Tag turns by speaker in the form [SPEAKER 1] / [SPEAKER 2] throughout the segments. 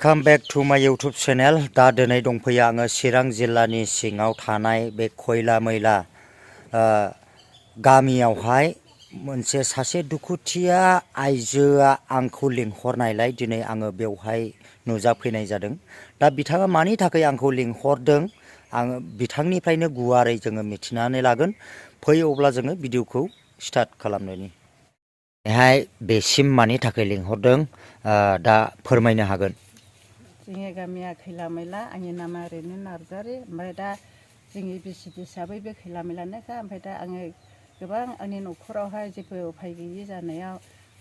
[SPEAKER 1] Welcome back to माय YouTube channel. दा दिनै दंफैयो आङो चिरां जिल्लानि सिङाव थानाय बे खयला मैला गामियावहाय मोनसे सासे दुखुथिया आइजोआ आंखौ लिंहरनायलाय दिनै आङो बेवहाय नुजाफैनाय जादों। दा बिथाङा मानि थाखाय आंखौ लिंहरदों आङो बिथांनिफ्रायनो गुवारै जोङो मिथिनानै लागोन। फै अब्ला जोङो भिडिअखौ स्टार्ट खालामनायनि। बेहाय बेसिम मानि थाखाय लिंहरदों दा फोरमायनो हागोन।
[SPEAKER 2] जोंनि गामिया खैला मैला, आंनि नामा ओरैनो नार्जारि। ओमफ्राय दा जोंनि बिसि हिसाबै बे खैला मैलानोखा। ओमफ्राय दा आङो गोबां आंनि न'खरावहाय जेबो उफाय गैयि जानायाव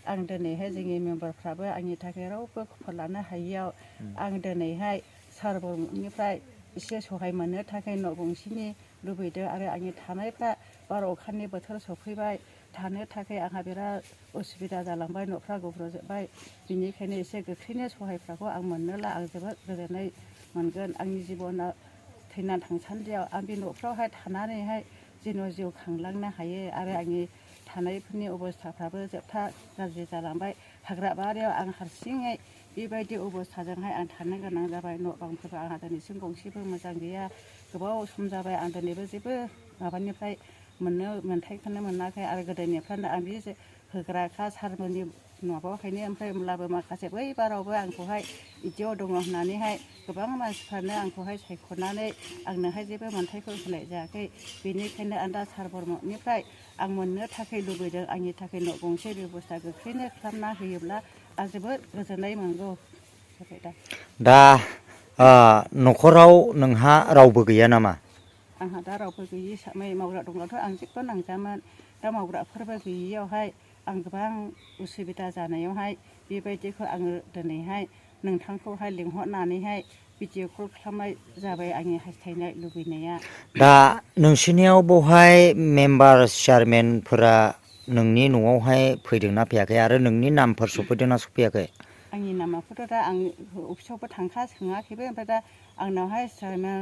[SPEAKER 2] आं दिनैहाय जोंनि मेम्बारफ्राबो आंनि थाखाय रावबो खबर लानो हायियाव आं दिनैहाय सार बर्मननिफ्राय एसे सहाय मोननो थाखाय न' गंसेनि लुबैदों। आरो आंनि थानायफ्रा बार अखानि बोथोर सफैबाय, थानो थाखाय आंहा बिराद उसुबिदा जालांबाय, न'फ्रा गुब्रुजोब्बाय। बिनिखायनो एसे गोख्रैनो सहायफ्राखौ आं मोननोला आं जोबोद गोजोननाय मोनगोन। आंनि जिबना थैना थांसान्दियाव आं बे न'फ्रावहाय थानानैहाय जेन' जिउ खांलांनो हायो। आरो आंनि थानायफोरनि अबस्थाफ्राबो जोबथा गाज्रि जालांबाय। हाग्रा बारियाव आं हारसिङै बेबायदि अबस्थाजोंहाय आं थानो गोनां जाबाय। न' बांफोरबो आंहा दिनैसिम गंसेबो मोजां गैया। गोबाव सम जाबाय आं दिनैबो जेबो माबानिफ्राय मोनथायखौनो मोनाखै। आरो गोदोनिफ्रायनो आं बे होग्राखा सारमोननि माबाखायनो। ओमफ्राय होमब्लाबो माखासे बै बारावबो आंखौहाय बिदियाव दङ होननानैहाय गोबां मानसिफ्रानो आंखौहाय सायख'नानै आंनोहाय जेबो मोनथायखौ होनाय जायाखै। बेनिखायनो आं दा सार बर्मननिफ्राय आं मोननो थाखाय लुबैदों। आंनि थाखाय न' गंसे बेब'स्था गोख्रैनो खालामना होयोब्ला आं जोबोद गोजोननाय मोनगौ।
[SPEAKER 1] दा न'खराव नोंहा रावबो गैया नामा?
[SPEAKER 2] आंहा दा रावबो गैयि हिसाबै मावग्रा दंब्लाथ' आं जेबो नांजामोन। दा मावग्राफोरबो गैयियावहाय आं गोबां उसुबिदा जानायावहाय बेबायदिखौ आङो दिनैहाय नोंथांखौहाय लिंहरनानैहाय भिडिअ कल खालामनाय जाबाय। आंनि हास्थायनाय लुबैनाया।
[SPEAKER 1] दा नोंसोरनियाव बेवहाय मेम्बार चेयारमेनफोरा नोंनि न'आवहाय फैदोंना फैयाखै आरो नोंनि नामफोर सफैदोंना सफैयाखै?
[SPEAKER 2] आंनि नामाखौथ' दा आं अफिसावबो सोङाखैबो। ओमफ्राय दा आंनावहाय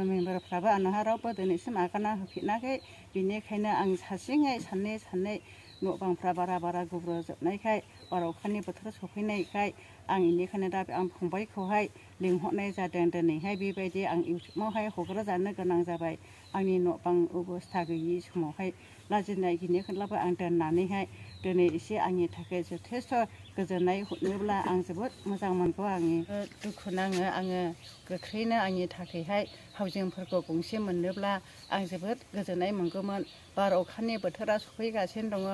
[SPEAKER 2] मेम्बारफ्राबो आंनावहाय रावबो दिनैसिम आगाना होफेराखै। बेनिखायनो आं हारसिङै साननै न' बांफ्रा बारा गुब्रुजोबनायखाय बार अखानि बोथोर सफैनायखाय आं बेनिखायनो दा आं फंबायखौहाय लिंहरनाय जादों। दिनैहाय बेबायदि आं इउटुबावहाय हगारजानो गोनां जाबाय। आंनि न' बां अबस्था गैयि समावहाय लाजिनाय गिनायखौब्लाबो आं दोननानैहाय दिनै एसे आंनि थाखाय जथेस्थ' गोजोननाय हरनोब्ला आं जोबोद मोजां मोनगौ। आंनि दुखु नाङो। आङो गोख्रैनो आंनि थाखायहाय हाउजिंफोरखौ गंसे मोननोब्ला आं जोबोद गोजोननाय मोनगौमोन। बार अखानि बोथोरा सफैगासिनो दङ।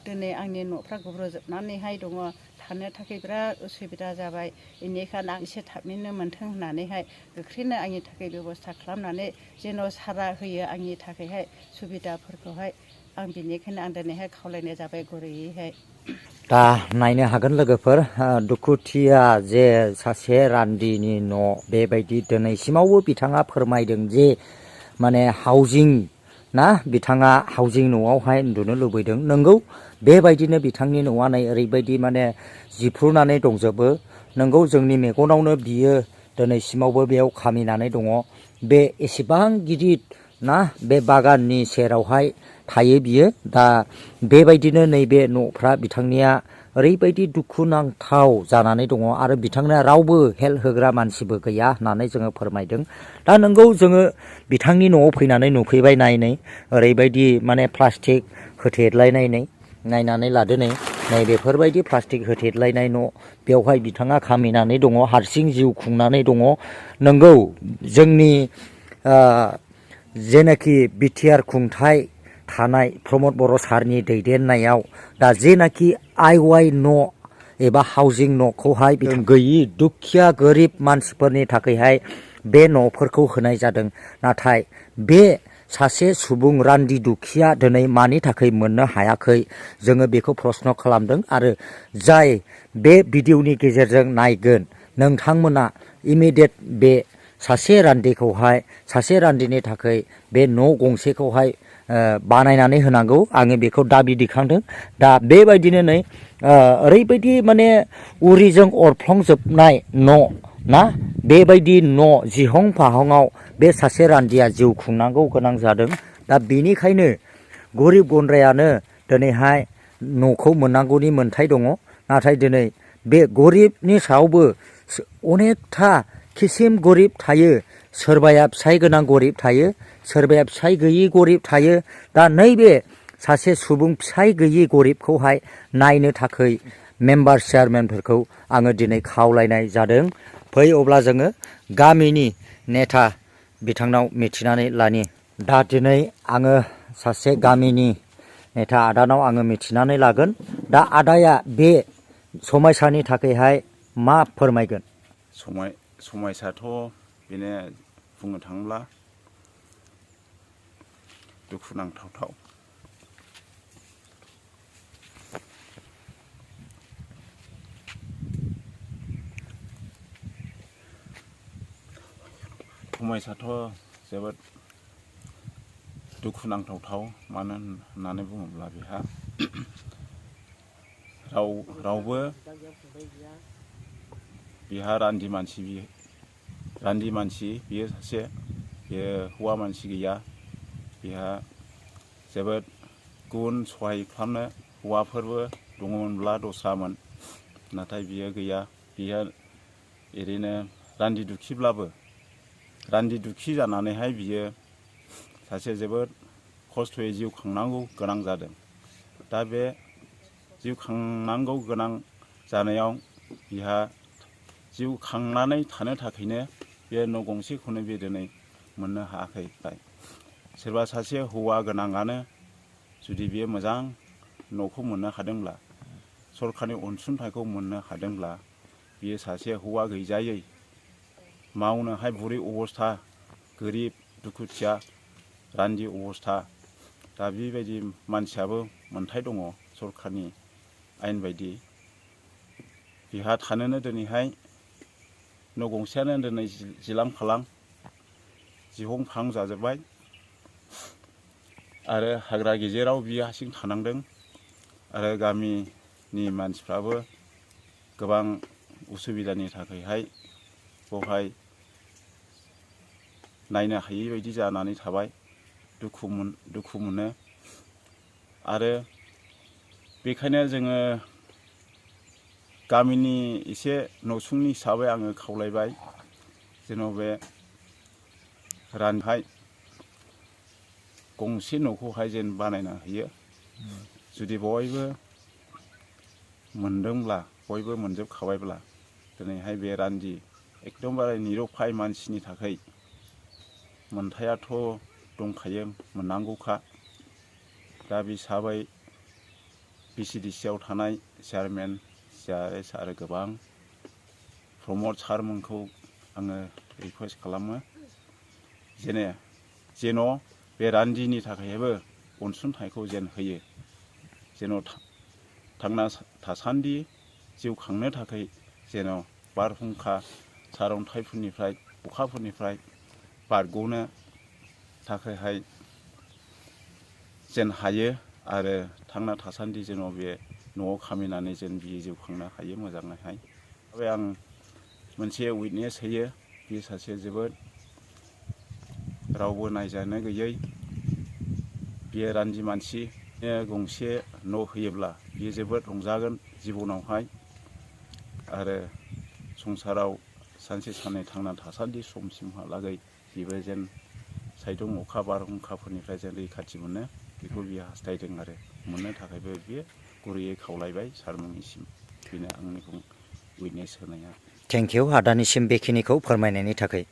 [SPEAKER 2] दिनै आंनि न'फ्रा गुब्रुजोबनानैहाय दङ। थानो थाखाय बिराद उसुबिदा जाबाय। बेनिखायनो आं एसे थाबैनो मोन्थों होननानैहाय गोख्रैनो आंनि थाखाय बेब'स्था खालामनानै जेन' सारा होयो आंनि थाखायहाय सुबिदाफोरखौहाय। आं बेनिखायनो आं दिनैहाय खावलायनाय जाबाय गुरैयैहाय।
[SPEAKER 1] दा नायनो हागोन लोगोफोर, दुखुथिया जे सासे रान्दिनि न' बेबायदि दिनैसिमावबो बिथाङा फोरमायदों जे माने हाउजिं ना, बिथाङा हाउजिं न'आवहाय उन्दुनो लुबैदों। नंगौ, बेबायदिनो बिथांनि न'आ नै ओरैबायदि माने जिफ्रुनानै दंजोबो। नंगौ, जोंनि मेगनावनो बियो दिनैसिमावबो बेयाव खामिनानै दङ। बे एसेबां गिदिर ना बे बागाननि सेरावहाय थायो बियो। दा बेबायदिनो नैबे न'फ्रा बिथांनिया ओरैबायदि दुखुनांथाव जानानै दङ। आरो बिथांनो रावबो हेल्प होग्रा मानसिबो गैया होननानै जोङो फोरमायदों। दा नंगौ, जोङो बिथांनि न'आव फैनानै नुफैबाय। नायनै ओरैबायदि माने प्लास्टिक होथेलायनाय नायनानै लादो। नै बेफोरबायदि प्लास्टिक होथेलायनाय न' बेवहाय बिथाङा खामिनानै दङ, हारसिं जिउ खुंनानै दङ। नंगौ, जोंनि जेनाखि बिटिआर खुंथाय थानाय प्रमद बर' सारनि दैदेननायाव दा जेनाखि आइवाइ न' एबा हाउजिं न'खौहाय गैयि दुखिया गोरिब मानसिफोरनि थाखायहाय बे न'फोरखौ होनाय जादों। नाथाय बे सासे सुबुं रान्दि दुखिया दिनै मानि थाखाय मोननो हायाखै, जोङो बेखौ प्रस्न खालामदों। आरो जाय बे भिडिअनि गेजेरजों नायगोन, नोंथांमोना इमिडियेट बे सासे रान्दिखौहाय, सासे रान्दिनि थाखाय बे न' गंसेखौहाय बानायनानै होनांगौ। आङो बेखौ दाबि दिखांदों। दा बेबायदिनो नै ओरैबायदि माने उरिजों अरफ्लंजोबनाय न' ना, बेबायदि न' जिहं फाहङाव बे सासे रान्दिया जिउ खुंनांगौ गोनां जादों। दा बेनिखायनो गरिब गुन्द्रायानो दिनैहाय न'खौ मोननांगौनि मोन्थाय दङ। नाथाय दिनै बे गरिबनि सायावबो अनेकथा किसिम गरिब थायो, सोरबाया फिसाइ गोनां गरिब थायो, सोरबाया फिसाइ गैयि गरिब थायो। दा नैबे सासे सुबुं फिसाइ गैयि गरिबखौहाय नायनो थाखाय मेम्बार चेयारमेनफोरखौ आङो दिनै खावलायनाय जादों। फै अब्ला जोङो गामिनि नेता बिथांनाव मिथिनानै लानि। दा दिनै आङो सासे गामिनि नेता आदानाव आङो मिथिनानै लागोन। दा आदाया बे समयसानि थाखायहाय मा फोरमायगोन?
[SPEAKER 3] समयसाथ' बेनो बुंनो थाङोब्ला दुखुनांथाव। समयसाथ' जोबोद दुखुनांथाव। मानो होननानै बुङोब्ला बेहा रावबो बिहा रान्दि मानसि बियो सासे, बियो हौवा मानसि गैया। बिहा जोबोद गुबुन सहाय खालामनो हौवाफोरबो दङमोनब्ला दस्रामोन, नाथाय बियो गैया। बियो ओरैनो रान्दि दुखि जानानैहाय बियो सासे जोबोद खस्थ'यै जिउ खांनांगौ गोनां जादों। दा बे जिउ खांनांगौ गोनां जानायाव बिहा जिउ खांनानै थानो थाखायनो बे न' गंसेखौनो बे दिनै मोननो हायाखै। सोरबा सासे हौवा गोनाङानो जुदि बियो मोजां न'खौ मोननो हादोंब्ला, सरखारनि अनसुंथाइखौ मोननो हादोंब्ला, बियो सासे हौवा गैजायै मावनोहाय बुरै अबस्था, गोरिब दुखुथिया रान्दि अबस्था, दा बेबायदि मानसियाबो मोनथाय दङ सरखारनि आयेन बायदि। बिहा थानोनो दिनैहाय न' गंसेयानो दिनै जिलां फालां जिहं फां जाजोब्बाय आरो हाग्रा गेजेराव बियो हारसिं थानांदों। आरो गामिनि मानसिफ्राबो गोबां उसुबिदानि थाखायहाय बेवहाय नायनो हायै बायदि जानानै थाबाय। दुखु मोनो। आरो बेखायनो जोङो गामिनि एसे नसुंनि हिसाबै आङो खावलायबाय, जेन' बे गंसे न'खौहाय जेन बानायना होयो। जुदि बयबो मोनदोंब्ला, बयबो मोनजोबखाबायब्ला, दिनैहाय बे रान्दि एकदमबारे निरुपाय मानसिनि थाखाय मोनथायाथ' दंखायो, मोननांगौखा। दा बे हिसाबै VCDC आव थानाय चेयारमेन CRS आरो गोबां प्रमद सारमोनखौ आङो रिकुवेस्ट खालामो, जेन' बे रान्दिनि थाखायबो अनसुंथाइखौ जेन होयो। जेन' थांना थासान्दि जिउ खांनो थाखाय जेन' बारहुंखा सारअन्थाइफोरनिफ्राय, अखाफोरनिफ्राय बारग'नो थाखायहाय जेन हायो। आरो थांना थासान्दि जेन' बे न'आव खामिनानै जेन बियो जिउ खांनो हायो मोजाङैहाय। ओमफ्राय आं मोनसे उइटनेस होयो, बियो सासे जोबोद रावबो नायजानो गैयै, बियो रान्दि मानसि। गंसे न' होयोब्ला बियो जोबोद रंजागोन जिबनावहाय। आरो संसाराव सानसे साननै थांना थासान्दि समसिमहालागै बिबो जेन सायदुं अखा बारहुंखाफोरनिफ्राय जेन रैखाथि मोनो, बेखौ बियो हास्थायदों। आरो मोननो थाखायबो बियो गुरैयै खावलायबाय सारमोननिसिम। बेनो आंनि उइटनेस होनाया।
[SPEAKER 1] थेंक इउ आदानिसिम बेखिनिखौ फोरमायनायनि थाखाय।